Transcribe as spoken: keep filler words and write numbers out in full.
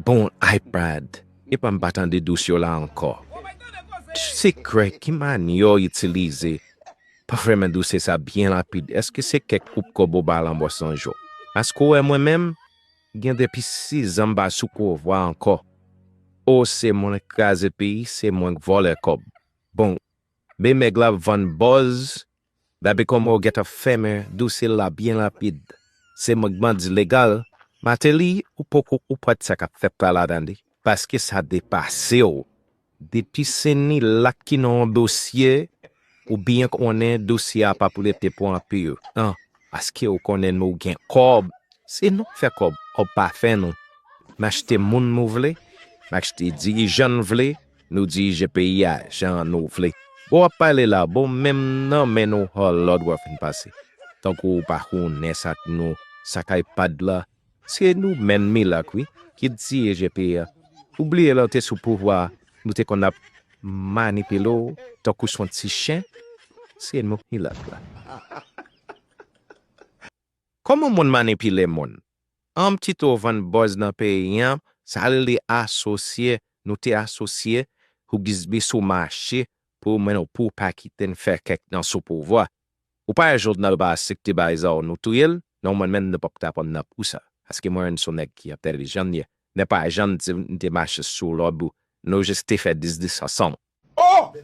Bon, iPad, epa m pa tande dosye w la ankò. Sekrè ki manyè w itilize pou fè men dosye sa byen rapid? Èske se kèk koup kòb ou ba lanbòs nan jou? Paske w wè mwen menm, gen depi sizan m pa sou pouvwa ankò. O, se mwen k kraze peyi, se mwen k vòlè kòb. Bon, men nèg la ap vann buzz, Babicom ou gentan fèmen dosye la byen rapid. Se mwen k bandi legal. Mateli, ou poko konprann sa k ap fèt la ladan li. Paske sa depase w. Depi se Nilak ki nan yon dosye, ou byen konnen dosye a pa pou rete pou anpil tan. Paske ou konnen nou gen kòb. Se nou k fè kòb, kòb pa fè nou. M achte moun nou vle, m achte dirijan n vle, nou dirije peyi a jan nou vle. Bon, w ap pale la, bon, menm nan men nou hòlòd w ap fin pase. Tankou ou pa konnen sa k nou, sa k iPad la, se nou menm Milak wi, ki dirije peyi a. Ou bliye lè w te sou pouvwa, nou te konn ap manipile w tankou s on ti chen, se nou Milak la. Kòman moun manipile moun? An m kite w vann buzz nan peyi an, sa rele asosye, nou te asosye pou biznis ou mache, pou mwen nou pou pa kite n fè kèk nan sou pouvwa. Ou pa wè Jovenel pa aksepte bay zam nou touye l? Non, mwen menm nou p ap ta pran nan kou sa. Paske mwen menm s on nèg ki entèlijan m ye. Men pa janm di m te mache sou lòd ou. Nou jis te fè biznis ansanm. Oh!